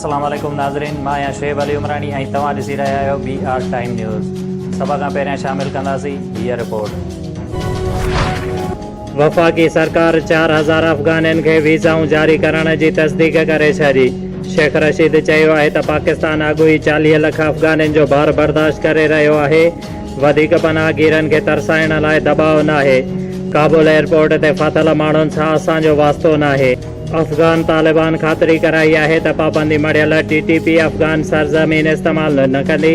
السلام عليڪم ناظرين مان آهيان شعيب علي عمراڻي ۽ توهان ڏسي رهيا آهيو بي آر ٽائيم نيوز سڀ کان پهريان شامل ڪنداسين هيء رپورٽ. وفاقي سرڪار 4000 افغانين کي ويزائون جاري ڪرڻ جي تصديق ڪري ڇڏي. شيخ رشيد چيو آهي ته پاڪستان اڳ ئي 40 لک افغانين جو بار برداشت ڪري رهيو آهي، وڌيڪ پناهگيرن کي ترسائڻ لاء دٻاء ناهي، ڪابل ايئرپورٽ تي ڦاٿل ماڻهن سان اسان جو واسطو ناهي. افغان طالبان خاطري ڪرائي آهي ته پابندي مڙهيل ٽي ٽي پي افغان سرزمين استعمال نه ڪندي،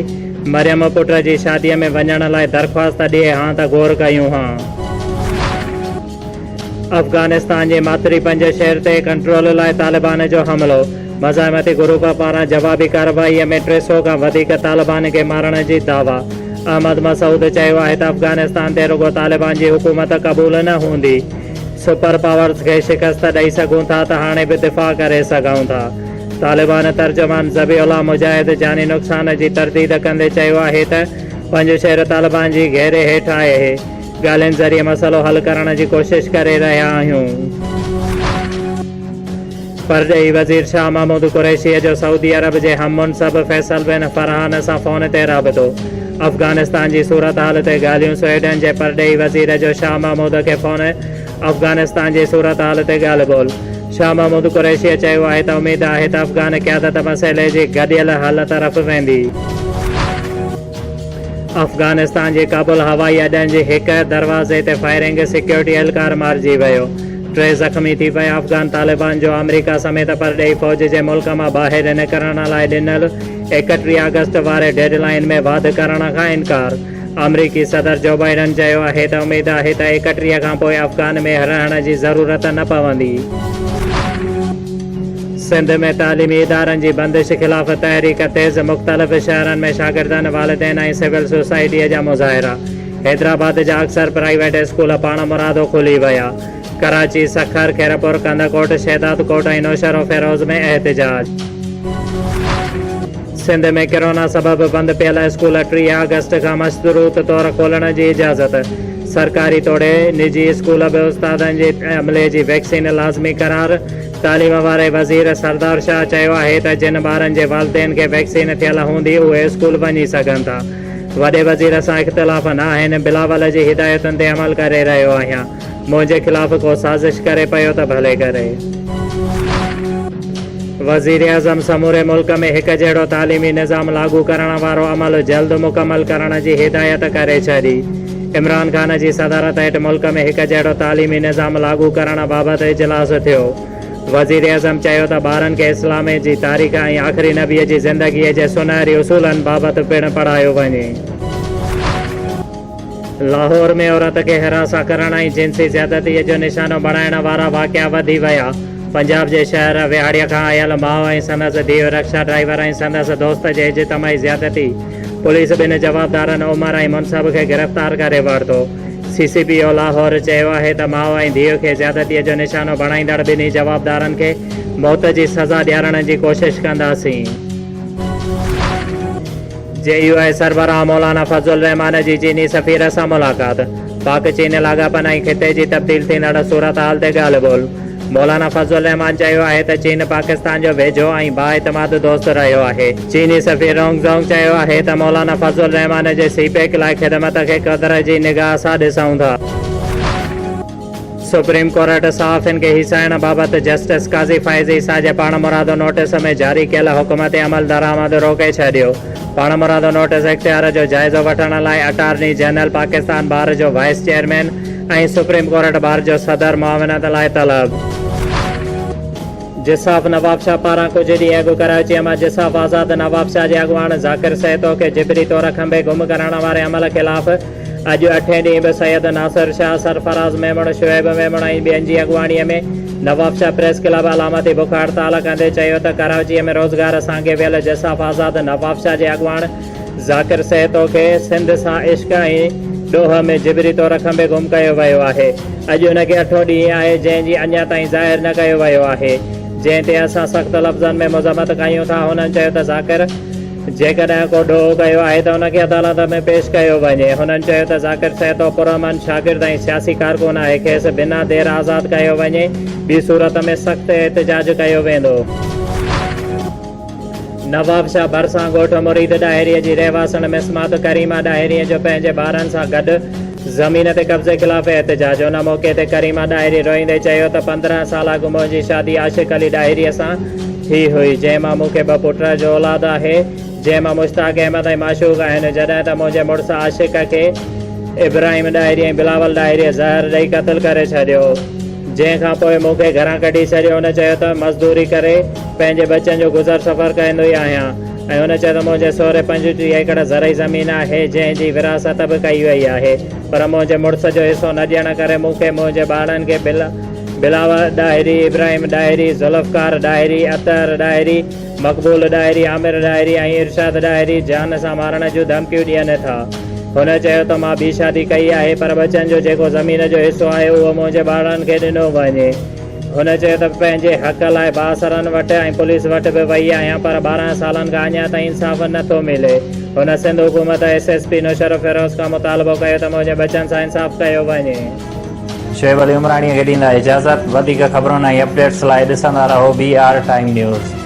مريم پٽ جي شادي ۾ وڃڻ لاء درخواست ڏئي هان ته غور ڪيون هان. افغانستان جي ماٿري پنج شهر تي ڪنٽرول لاء طالبان جو حملو، مزاحمتي گروپ پاران جوابي ڪارروائي ۾ 300 کان وڌيڪ طالبان کي مارڻ جي دعويٰ، احمد مسعود چيو آهي ته افغانستان تي رڳو طالبان جي حڪومت قبول نه هوندي. سپر پاورز کي شڪست ڏئي سگهون ٿا ته هاڻي به دفاع ڪري سگهون ٿا. طالبان ترجمان ذبيح الله مجاهد جاني نقصان جي ترديد ڪندي چيو آهي ته پنج شهر طالبان جي گهيري هيٺ آهي، ڳالهين ذريعي مسئلو حل ڪرڻ جي ڪوشش ڪري رهيا آهيون. پرڏيهي وزير شاهه محمود قريشي جو سعودي عرب جي هم منصب فيصل بن فرحان سان فون تي رابطو، افغانستان جي صورتحال تي ڳالهيون سوئيڊن جي پرڏيهي وزير جو شاهه محمود کي فون، افغانستان جي صورتحال تي ڳالهه ٻولهه، شاهه محمود قريشي چيو آهي ته اميد آهي ته افغان قيادت مسئلي جي گڏيل حل طرف ويندي. افغانستان جي ڪابل هوائي اڏن جي هڪ دروازي تي فائرنگ، سيڪيورٽي اهلڪار مارجي ويو، ٽي زخمي ٿي پيا، افغان طالبان جو آمريڪا سميت پرڏيهي فوج جي ملڪ مان ٻاهر نڪرڻ لاء ڏنل 31 آگسٽ واري ڊيڊ لائن ۾ واڌ ڪرڻ کان انڪار، آمريڪي صدر جو بائيڊن چيو آهي ته اميد آهي ته 31 کان پوء افغان ۾ رهڻ جي ضرورت نه پوندي. سنڌ ۾ تعليمي ادارن جي بندش خلاف تحريڪ تيز، مختلف شهرن ۾ شاگردن، والدين ۽ سول سوسائٽيء جا مظاهرا، حيدرآباد جا اڪثر پرائيويٽ اسڪول پاڻمرادو کلي ويا، ڪراچي، سکر، خيرپور، ڪنڌڪوٽ، شهدادڪوٽ ۽ نوشهروفيروز ۾ احتجاج. سنڌ ۾ ڪرونا سبب بند پيل اسڪول 30 آگسٽ کان مشروط طور کولڻ جي اجازت، سرڪاري توڙي نجي اسڪول به استادن جي عملي جي ويڪسين لازمي قرار، تعليم واري وزير سردار شاهه چيو آهي ته جن ٻارن جي والدين کي ويڪسين ٿيل هوندي اهي اسڪول وڃي سگهن ٿا، وڏي وزير سان اختلاف نه آهن، بلاول جي هدايتن تي عمل ڪري رهيو آهيان، منهنجي خلاف ڪو سازش ڪري پيو ته ڀلي ڪري. وزيراعظم سموري ملڪ ۾ هڪ جهڙو تعليمي نظام لاڳو ڪرڻ وارو عمل جلد مڪمل ڪرڻ جي هدايت ڪري ڇڏي. عمران خان جي صدارت هيٺ ملڪ ۾ هڪ جهڙو تعليمي نظام لاڳو ڪرڻ بابت اجلاس ٿيو. وزيراعظم چيو ته ٻارن کي اسلام جي تاريخ ۽ آخري نبي جي زندگي جي سنهري اصولن بابت پڻ پڙهايو وڃي. لاهور ۾ عورت کي هراسان ڪرڻ ۽ جنسي زيادتيء جو نشانو بڻائڻ وارا واقعا وڌي ويا. پنجاب جي شهر وهاڙيء کان آيل ماء ۽ سندس ڌيء رڪشا ڊرائيور ۽ سندس دوست جي اجتماعي زيادتي، پوليس ٻن جوابدارن عمر ۽ منصب کي گرفتار ڪري ورتو. C C P O Lahore چيو آهي ته ماء ۽ ڌيء کي زيادتيء جو نشانو بڻائيندڙ ٻنهي جوابدارن کي موت جي سزا ڏيارڻ جي ڪوشش ڪنداسين. جي يو آء سربراهه مولانا فضل الرحمان جي چيني سفير سان ملاقات، پاڪ چين لاڳاپن ۽ خطي جي تبديل ٿيندڙ صورتحال تي ڳالهه ٻولهه، مولانا فضل الرحمان چيو آهي ته چين پاڪستان جو ويجهو ۽ بااعتماد دوست رهيو آهي. چيني سفير رونگ زونگ چيو آهي ته مولانا فضل الرحمان جي سي پيڪ لاء خدمت کي قدر جي نگاهه سان ڏسون ٿا. سپريم ڪورٽ صحافين کي هيسائڻ بابت جسٽس قاضي فائز عيسيٰ جي پاڻمرادو نوٽيس ۾ جاري ڪيل حڪم تي عملدرآمد روڪي ڇڏيو. پاڻمرادو نوٽيس اختيار جو جائزو وٺڻ لاء اٽارني جنرل پاڪستان بار جو vice chairman ۽ supreme court bar جو صدر معاونت لاء طلب. جساف نوابشاهه پاران ڪجهه ڏينهن اڳ ڪراچيء مان جساف آزاد نوابشاهه جي اڳواڻ ذاڪر سهتو کي جبري طور کنڀي گم ڪرڻ واري عمل خلاف اڄ اٺين ڏينهن به سيد ناصر شاهه، سرفراز ميمڻ، شعيب ميمڻ ۽ ٻين جي اڳواڻيء ۾ نوابشاهه پريس ڪلب علامتي بک هڙتال ڪندي چيو ته ڪراچيء ۾ روزگار سانگي ويل جساف آزاد نوابشاهه جي اڳواڻ ذاڪر سهتو کي سنڌ سان عشق ۽ ڏوهه ۾ جبري طور کنڀي گم ڪيو ويو آهي اڄ ان کي اٺون ڏينهن آهي جنهن جي اڃا تائين ظاهر نه ڪيو ويو آهي جنهن تي اسان سخت لفظن ۾ مذمت ڪيون ٿا هنن چيو ته ذاڪر جيڪڏهن ڪو ڏوهه ڪيو آهي ته ان کي عدالت ۾ پيش ڪيو وڃي. هنن چيو ته ذاڪر سهتو پرامن شاگرد ۽ سياسي ڪارڪن آهي، کيس بنا دير آزاد ڪيو وڃي، ٻي صورت ۾ سخت احتجاج ڪيو ويندو. نوابشاهه ڀرسان ڳوٺ مريد ڏاهريء جي رهواسڻ مسمات ڪريما ڏاهريء جو پنهنجي ٻارن سان گڏ زمين تي قبضي خلاف احتجاج. ان موقعي تي ڪريما ڏاهري روئيندي چيو ته 15 سال اڳ منهنجي شادي عاشق علي ڏاهريء سان ٿي هئي، جنهن مان مون کي ٻه پٽ جو اولاد آهي، جنهن مان مشتاق احمد ۽ معشوق آهن، جڏهن ته منهنجي مڙس عاشق کي ابراهيم ڏاهري ۽ بلاول ڏاهريء زهر ڏئي قتل ڪري ڇڏيو. جنهن کان پوء مون کي گهران ڪڍي ڇڏيو. هن چيو ته مزدوري ڪري پنهنجي ٻچن جو گذر سفر ڪندو ئي آهيان ۽ هن چيو ته منهنجي سهري 35 ايڪڙ زرعي زمين آهي جنهن جي ورهاست به ڪئي وئي آهي پر منهنجي مڙس جو حصو نه ڏيڻ ڪري مون کي منهنجي ٻارڙن کي بلاول ڏاهري، ابراهيم ڏاهري، ذوالفقار ڏاهري، اطهر ڏاهري، مقبول ڏاهري، عامر ڏاهري ۽ ارشاد ڏاهري جان سان مارڻ جون ڌمڪيون ڏين ٿا. هن چيو ته مان ٻي شادي ڪئي آهي پر ٻچن جو جيڪو زمين جو حصو آهي اهو منهنجي ٻارڙن کي ڏنو وڃي. هن چيو ته پنهنجي حق لاء بااثرن وٽ ۽ پوليس وٽ به وئي آهيان پر 12 سالن کان اڃا تائين انصاف نه ٿو ملي. هن سنڌ حڪومت ايس ايس پي نوشهروفيروز کان مطالبو ڪيو ته منهنجي ٻچن سان انصاف ڪيو وڃي. شعيب علي عمراڻيء کي ڏيندا اجازت. وڌيڪ خبرن ۽ اپڊيٽس لاء ڏسندا رهو بي آر ٽائيم نيوز.